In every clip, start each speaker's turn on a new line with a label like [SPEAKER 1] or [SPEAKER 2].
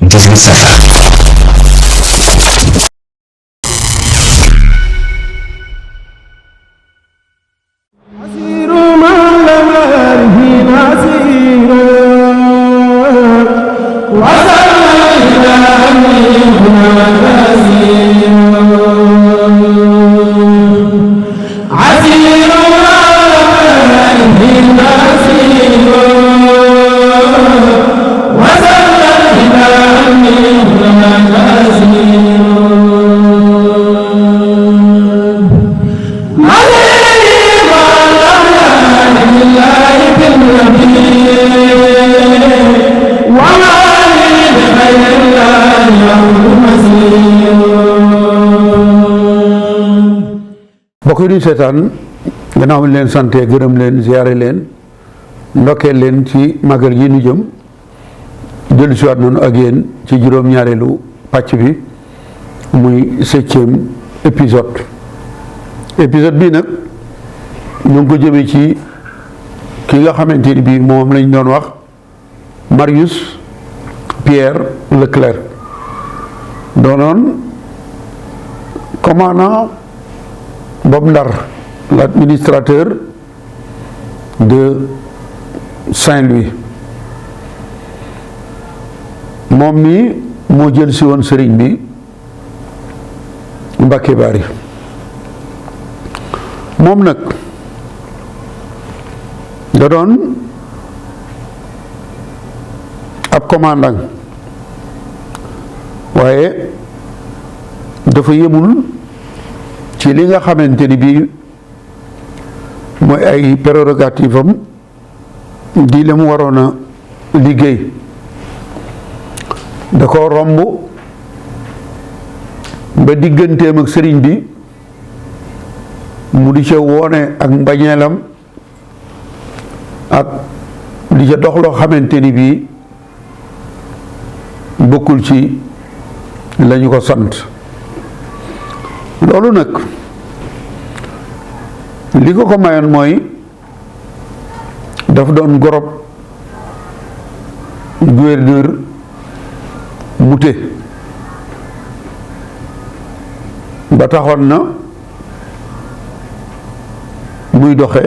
[SPEAKER 1] 18 safar.
[SPEAKER 2] mbokk yi di seetaan gannaaw leen sante gërëm leen ziyaare leen ndokkeel leen ci màggal yi nu jëm dellu si waat nañu ak yéen ci juróom-ñaareelu pàcc bi muy 7e épisode bii nag ñu ngi ko jëmee ci ki nga xamante ni bii moom lañ doon wax Marius Pierre Leclerc doonoon commandant boobu Ndar l'administrateur de Saint-Louis moom mi moo jël si woon sëriñ bi Mbàkke Bari moom nag da doon ab commandant waaye dafa yemul ci li nga xamante ni bii mooy ay prérogative am di la mu waroon a liggéey da ko romb ba digganteem ak sëriñ bi mu di ca woone ak mbañeelam ak di ca dox loo xamante ni bii bokkul ci lañu ko sant loolu nag li ko mayoon mooy daf doon gorob gouverneur Mouté ba taxoon na muy doxe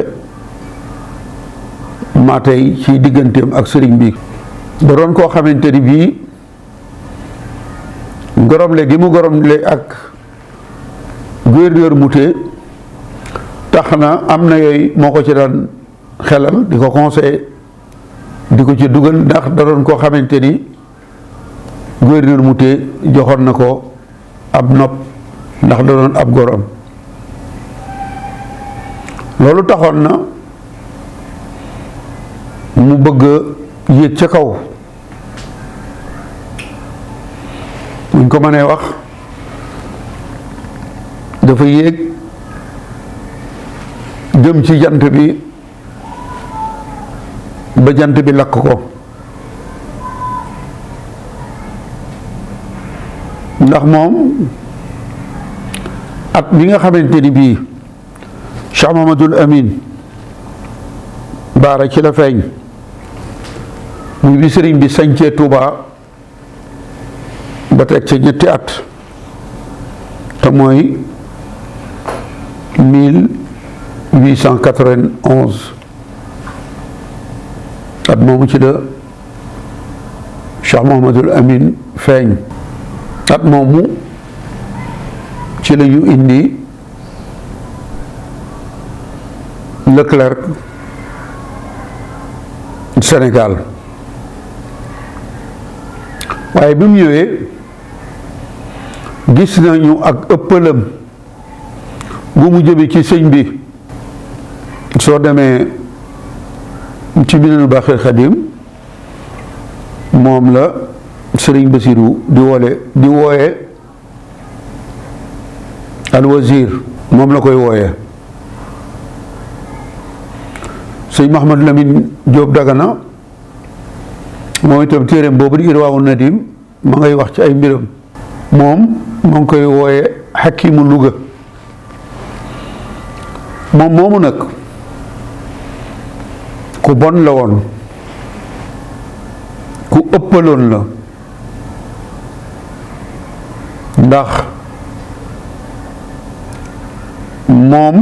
[SPEAKER 2] maa tey ci digganteem ak sëriñ bi da doon koo xamante ni bii goromle gi mu goromle ak gouverneur Mouté tax na am na yooyu moo ko ci daan xelal di ko conseillé di ko ci dugal ndax da doon koo xamante ni gouverneur Mouté joxoon na ko ab nopp ndax da doon ab gorom loolu taxoon na mu bëgg a yéeg ca kaw buñ ko mënee wax dafa yéeg jëm ci jant bi ba jant bi lakk ko ndax moom at bi nga xamante ni bii Cheikh Mamadul Amin Baara ci la feeñ muy bi sëriñ bi sañcee Touba ba teg ca ñetti at te mooy 1891 at moomu ci la Cheikh Mahamadul Amin feeñ at moomu ci la ñu indi Leclerc Sénégal waaye bi mu ñëwee gis nañu ak ëppalam bu mu jëmee ci sëñ bi soo demee ci Minanul Baaxil Xadim moom la sëriñ Basiru di wooye al wazir moom la koy wooye sëñ Mahamad Lamin Jóob Dagana moom itam téereem boobu di Irwaawu Nadim ma ngay wax ci ay mbiram moom moo ngi koy wooye Hakimu Luga moom moomu nag ku bon la woon ku ëppaloon la ndax moom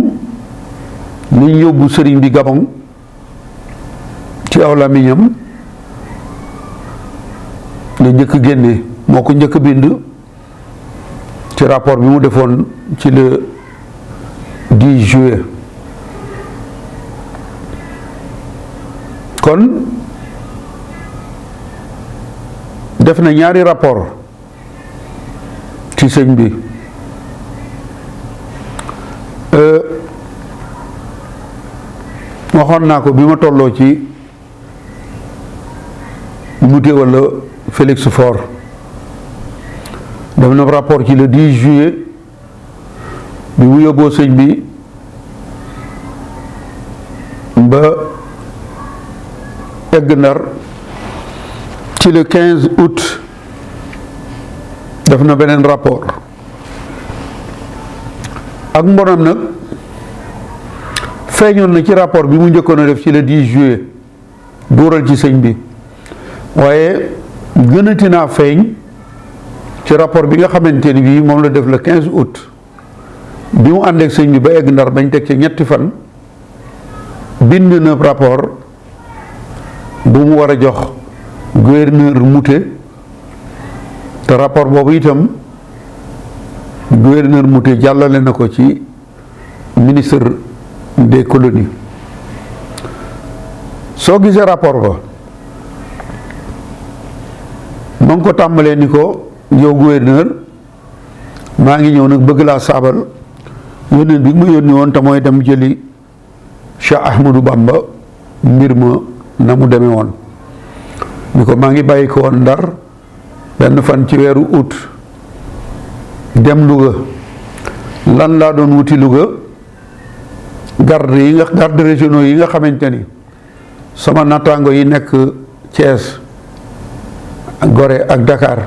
[SPEAKER 2] liñ yóbbu sëriñ bi Gabon ci aw làmmiñam la njëkk génne moo ko njëkk bind ci rapport bi mu defoon ci le 10 juillet kon def na ñaari rapport ci sëñ bi waxoon naa ko bi ma tolloo ci Mouté wala Félix Faure def na rapport ci le 10 juillet bi mu yóbboo sëñ bi ba egg Ndar ci le 15 août def na beneen rapport ak mbonam nag feeñoon na ci rapport bi mu njëkkoon a def ci le 10 juillet duural ci sëñ bi waaye gënati naa feeñ ci rapport bi nga xamante ni bii moom la def le 15 août bi mu ànd ak sëñ bi ba egg Ndar bañ teg ci ñetti fan bind na rapport bu mu war a jox gouverneur Mouté te rapport boobu itam gouverneur Mouté jàllale na ko ci ministre des colonies soo gisee rapport ba ma ngi ko tàmbalee ni ko yow gouverneur maa ngi ñëw nag bëgg laa saabal yónneen bi ma yónni woon te mooy dem jëli Cheikh Ahmadou Bamba mbir ma na mu demee woon ni ko maa ngi bàyyi ko woon Ndar benn fan ci weeru août dem Louga lan laa doon wuti Louga garde régionaux yi nga xamante ni sama nattaango yi nekk Thiès Gorée ak Dakar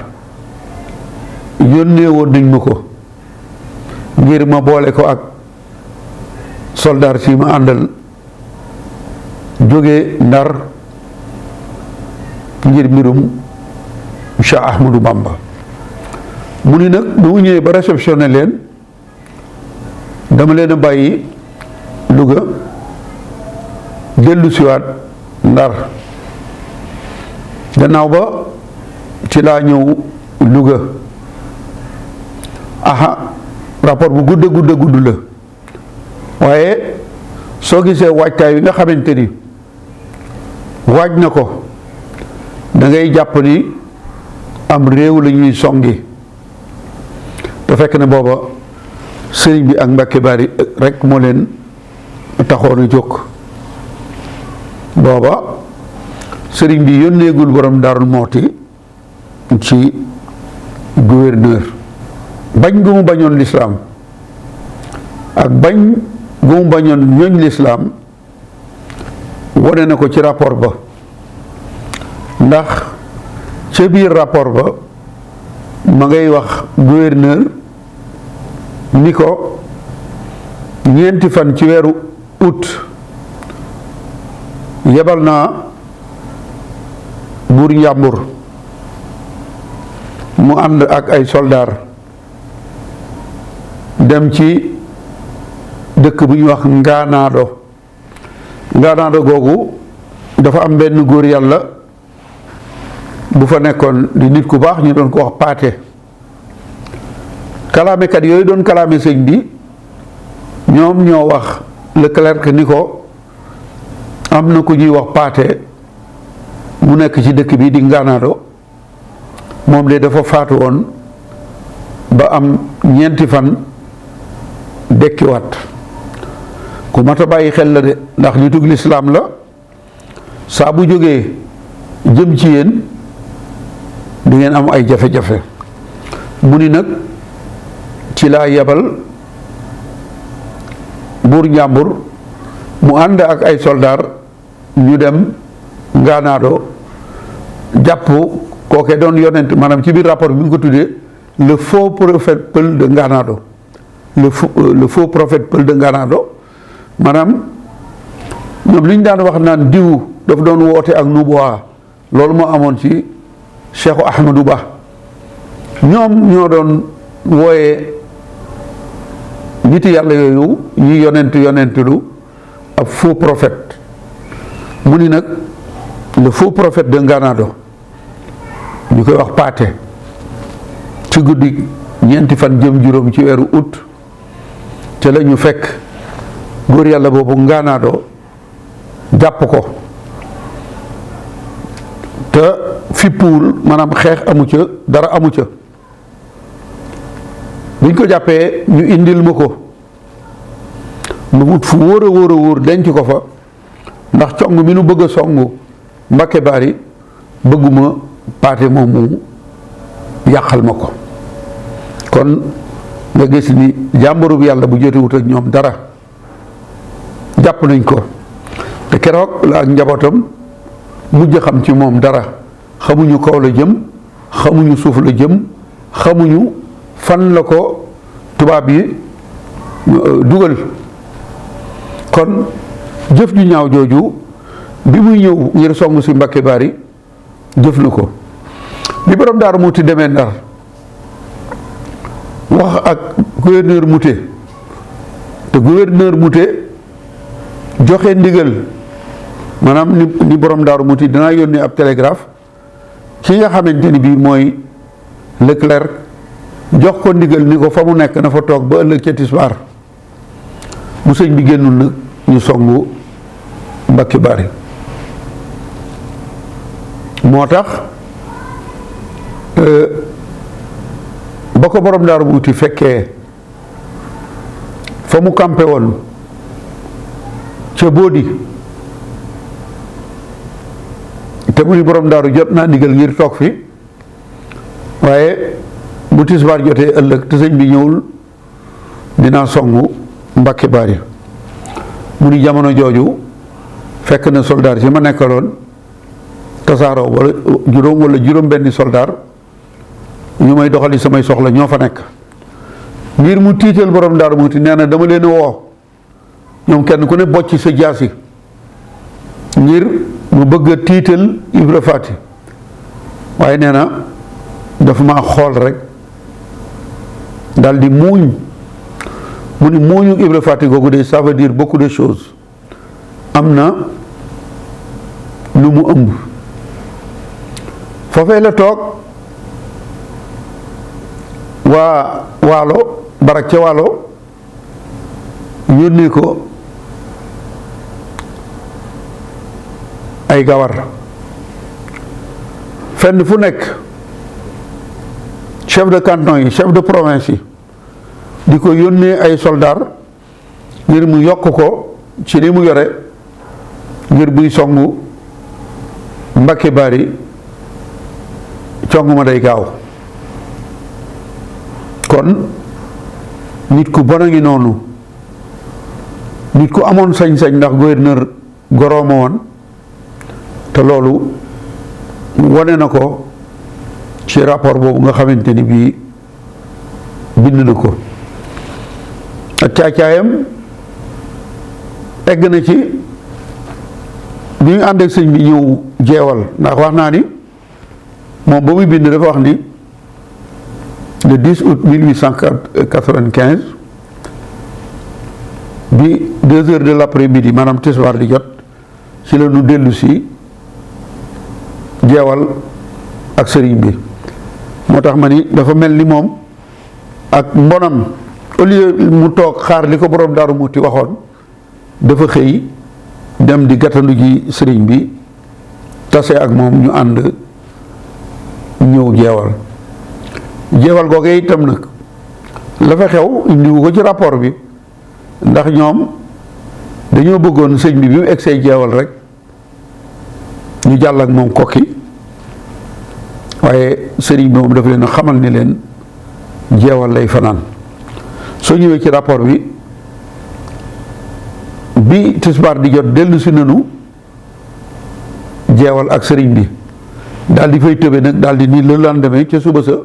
[SPEAKER 2] yónnee woon nañ ma ko ngir ma boole ko ak soldaar si ma àndal jóge Ndar ngir mbirum Cheikh Ahmadou Bamba mu ni nag bu mu ñëwee ba réceptionné leen dama leen a bàyyi Louga dellu siwaat Ndar gannaaw ba ci laa ñëw Louga rapport bu gudd la waaye soo gisee waajtaay wi nga xamante ni waaj na ko da ngay jàpp ni am réew la ñuy songi te fekk na booba sëriñ bi ak Mbàkke Bari rek moo leen taxoon a jóg booba sëriñ bi yónneegul borom Daarul Mooti ci gouverneur bañ gu mu bañoon lislaam ak bañ gu mu bañoon ñooñ lislaam wane na ko ci rapport ba ndax ca biir rapport ba ma ngay wax gouverneur ni ko ñeenti fan ci weeru août yebal naa buur Njàmbur mu ànd ak ay soldaar dem ci dëkk bu ñuy wax ngaanaado googu dafa am benn góor yàlla bu fa nekkoon di nit ku baax ñu doon ko wax paate kalaamekat yooyu doon kalaame sëñ bi ñoom ñoo wax le clerc ni ko am na ku ñuy wax paate mu nekk ci dëkk bi di ngaanaado moom de dafa faatu woon ba am ñeenti fan dekkiwaat ku mat a bàyyi xel la de ndax nitug lislaam la saa bu jógee jëm ci yéen di ngeen am ay jafe-jafe mu ni nag ci laa yebal buur Njàmbur mu ànd ak ay soldaar ñu dem ngaanaado jàpp kooke doon yonent maanaam ci biir rapport bi nga ko tuddee le faux prophète Peul de Ngaanaado le faux prophète Peul de Ngaanaado maanaam ñoom li ñu daan wax naan diw daf doon woote ak nubuwa loolu moo amoon ci Cheikhu Ahmadou Ba ñoom ñoo doon wooyee nit yàlla yooyu yi yonentulu ab faux prophète mu ni nag le faux prophète de Nganado ñu koy wax Paate ci guddi ñeenti fan jëm juróom ci weeru août te la ñu fekk góor yàlla boobu Nganado jàpp ko te fippuwul maanaam xeex amu ca dara amu ca buñ ko jàppee ñu indil ma ko mu wut fu wóor a wóor denc ko fa ndax cong mi nu bëgg a songu Mbàkke Bari bëgguma Paate moom mu yàqal ma ko. kon nga gis ni jàmbaru bi yàlla bu jotewut ak ñoom dara jàpp nañ ko te keroog la ak njabootam mujj xam ci moom dara xamuñu kaw la jëm xamuñu suuf la jëm xamuñu fan la ko tubaab yi dugal. kon jëf ju ñaaw jooju bi muy ñëw ngir song si Mbàkke Bari jëf na ko bi borom Daaru Muti demee Ndar wax ak gouverneur Mouté te gouverneur Mouté joxe ndigal maanaam ni borom Daaru Muti danaa yónnee ab télégraphe ki nga xamante ni bii mooy Leclerc jox ko ndigal ni ko fa mu nekk na fa toog ba ëllëg ca tisbaar bu sëñ bi génnul nag ñu songu Mbàkke Bari moo tax ba ko borom Daaru Muti fekkee fa mu campé woon ca Boodi te mu ni borom daaru jot naa ndigal ngir toog fi waaye bu tisbaar jotee ëllëg te sëñ bi ñëwul dinaa songu Mbàkke Bari mu ni jamono jooju fekk na soldaar si ma nekkaloon tasaaroo wala juróom benni soldaar ñu may doxali samay soxla ñoo fa nekk ngir mu tiital borom Daaru Muti nee na dama leen woo ñoom kenn ku ne bocc sa jaasi ngir mu bëgg a tiital Ibra Faati waaye nee na dafa maa xool rek dal di muuñ mu ni muuñu Ibra Faati googu de ça veut dire beaucoup de choses am na lu mu ëmb foofee la toog waa waalo barak ca waalo yónnee ko ay gawar fenn fu nekk chef de canton yi chef de province yi di ko yónnee ay soldaar ngir mu yokk ko ci li mu yore ngir buy songu Mbàkke Bari cong ma day gaaw kon nit ku bon a ngi noonu nit ku amoon sañ-sañ ndax gouverneur gorooma woon te loolu wane na ko ci rapport boobu nga xamante ni bii bind na ko ak caacaayam egg na ci bi ñu ànd ak sëñ bi ñëw jeewal ndax wax naa ni moom ba muy bind dafa wax ni le 10 août 1895 bi 2 heures de l'après-midi maanaam tisbaar di jot ci la ñu dellu si jeewal ak sëriñ bi moo tax ma ni dafa mel ni moom ak mbonam au lieu mu toog xaar li ko borom Daaru Muti waxoon dafa xëy dem di gàttandu ji sëriñ bi tase ak moom ñu ànd ñëw jeewal googee itam nag la fa xew indiwu ko ci rapport bi ndax ñoom dañoo bëggoon sëñ bi mu egsee jeewal rek ñu jàll ak moom kokki waaye sëriñ bi moom dafa leen xamal ni leen jeewal lay fanaan soo ñëwee ci rapport bi tisbaar di jot dellu si nanu jeewal ak sëriñ bi daal di fay tëbe nag daal di ni le lendemain ca suba sa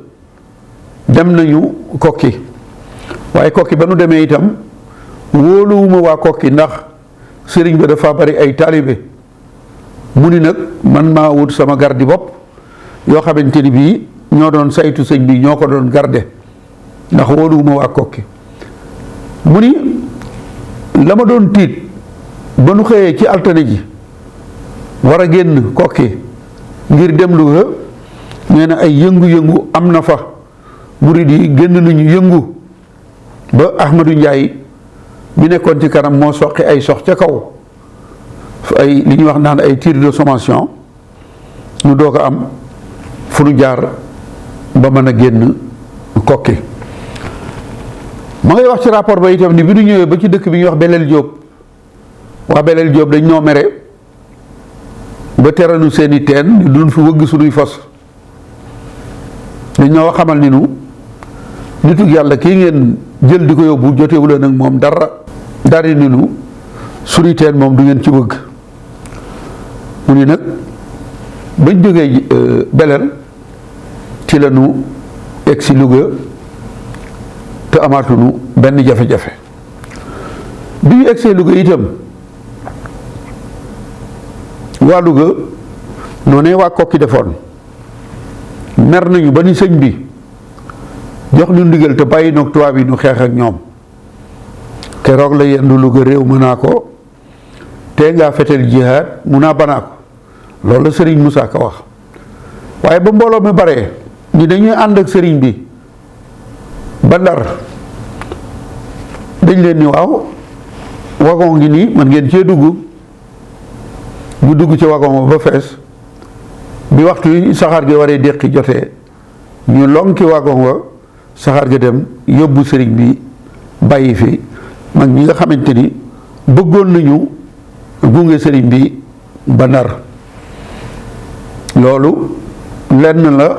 [SPEAKER 2] dem nañu kokki waaye kokki ba nu demee itam wóoluwuma waa kokki ndax sëriñ ba dafa bari ay taalibe mu ni nag man maa wut sama gardi bopp yoo xamante ni bii ñoo doon saytu sëñ bi ñoo ko doon garde ndax wóoluwuma waa kokki mu ni la ma doon tiit ba nu xëyee ci altine ji war a génn kokki ngir dem Louga nee na ay yëngu-yëngu am na fa murid yi génn nañu yëngu ba Ahmadou Ndiaye bi nekkoon ci kanam moo soqi ay sox ca kaw ay li ñuy wax naan ay tir de sommation ñu doog a am fu nu jaar ba mën a génn kokki ma ngay wax ci rapport ba itam ni bi nu ñëwee ba ci dëkk bi ñuy wax Belel Diop waa Belel Diop dañ ñoo mere ba teranu seeni teen ñu doon fi wëgg sunuy fos dañ ñoo xamal ni nu nitug yàlla kii ngeen jël di ko yóbbu jotewuleen ak moom dara dari ni nu sunuy teen moom du ngeen ci wëgg mu ni nag bañ jógee Belel ci la nu egg si Louga te amaatunu benn jafe-jafe bi ñu egg see Louga itam waa Louga noonee waa kokki defoon mer nañu ba ni sëñ bi jox ñu ndigal te bàyyi noog tubaab yi nu xeex ak ñoom keroog la yendu Louga réew mën naa ko te ngaa fetel jihaad mun naa banaa ko loolu la sëriñ Moussa Ka wax waaye ba mbooloo mi baree ñi dañuy ànd ak sëriñ bi ba Ndar dañ leen ni waaw wagon ngi nii man ngeen cee dugg ñu dugg ci wagon ba fees bi waxtu yi saxaar gi waree déqi jotee ñu lonki wagon wa saxaar ga dem yóbbu sëriñ bi bàyyi fi mag ñi nga xamante ni bëggoon nañu gunge sëriñ bi ba Ndar loolu lenn la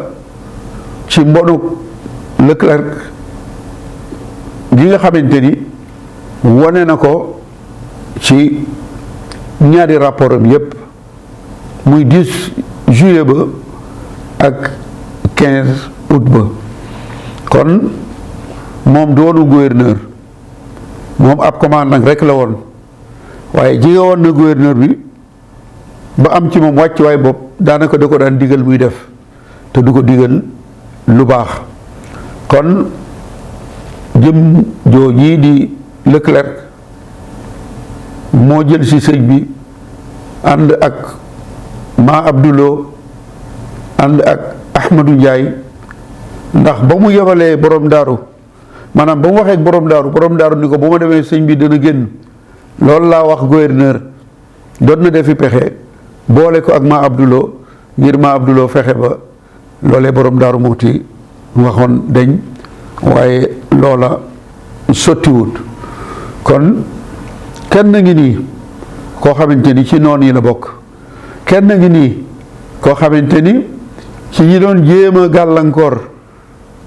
[SPEAKER 2] ci mbonu Leclerc gi nga xamante ni wane na ko ci ñaari rapport am yépp muy 10 juillet ba ak 15 août ba kon moom doonu gouverneur moom ab commandant rek la woon waaye jige woon na gouverneur bi ba am ci moom wàcc waay bopp daanaka da ko daan digal muy def te du ko digal lu baax kon jëm joo ñii di Leclerc moo jël si sëñ bi ànd ak ma Abdoulo ànd ak Ahmadou Ndiaye ndax ba mu yebalee borom daaru maanaam ba mu waxee ak borom daaru ni ko bu ma demee sëñ bi dana génn loolu laa wax gouverneur doon na defi pexe boole ko ak ma Abdoulo ngir ma Abdoulo fexe ba loolee borom daaru muuti waxoon dañ waaye loola sottiwut kon kenn ngi nii koo xamante ni ci noon yi la bokk kenn ngi nii koo xamante ni ci ñi doon jéem a gàllankoor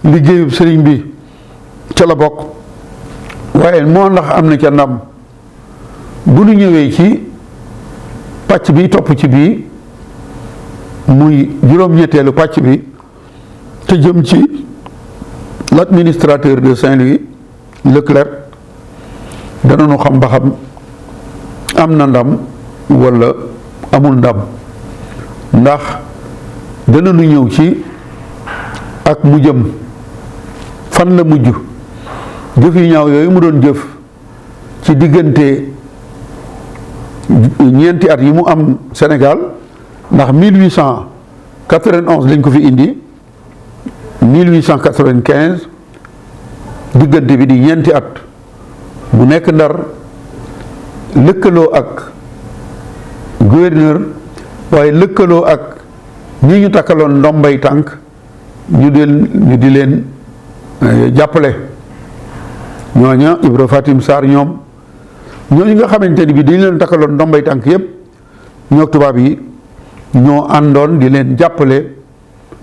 [SPEAKER 2] liggéeyub sëriñ bi ca la bokk waaye moo ndax am na ca ndam bu nu ñëwee ci pàcc bi topp ci bii muy juróom-ñetteelu pàcc bi te jëm ci l'administrateur de Saint-Louis Leclerc danañu xam ba xam am na ndam walla amul ndam ndax danañu ñëw ci ak mu jëm fan la mujj jëf yu ñaaw yooyu mu doon jëf ci diggante ñeenti at yi mu am Sénégal ndax 1891 lañ ko fi indi 1895 diggante bi di ñeenti at mu nekk Ndar lëkkaloo ak gouverneur waaye lëkkaloo ak ñi ñu takkaloon ndombay tànk ñu di leen jàppale ñooña Ibra Fatim Sarr ñoom ñooñu nga xamante ni bi dañu leen takkaloon ndombay tànk yépp ñoo tubaab yi ñoo àndoon di leen jàppale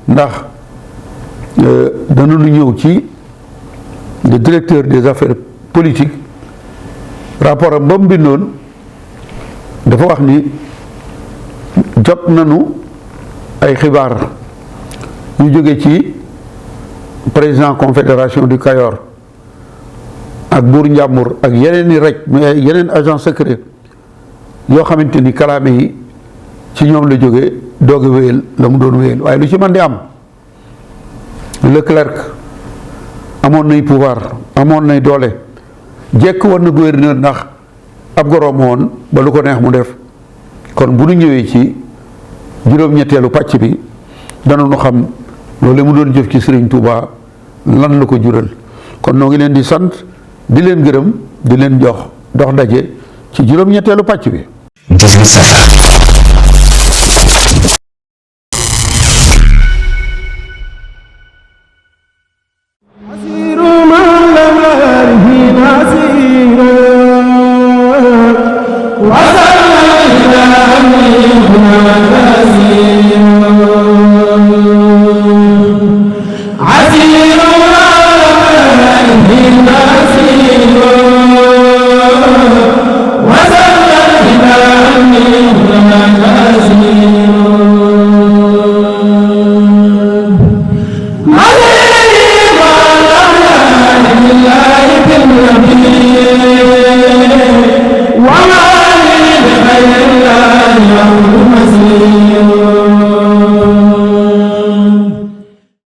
[SPEAKER 2] ndax danañu ñëw ci le directeur des affaires politiques rapport am ba mu bindoon dafa wax ni jot nañu ay xibaar ñu jóge ci président confédération du Kayor ak buur Njàmbur ak yeneen i rek mais yeneen agent secret yoo xamante ni kalaame yi ci ñoom la jóge doog a wéyal la mu doon wéyal waaye lu ci mën di am Leclerc amoon nay pouvoir amoon nay doole jekk war na gouverneur ndax ab goroom woon ba lu ko neex mu def kon bu nu ñëwee ci juróom-ñetteelu pàcc bi danañu xam loolu mu doon jëf ci Sëriñ Tuuba lan la ko jural kon noo ngi leen di sant di leen gërëm di leen jox dox daje ci juróom-ñetteelu pàcc bi.
[SPEAKER 1] وما للخير لا يوم مسير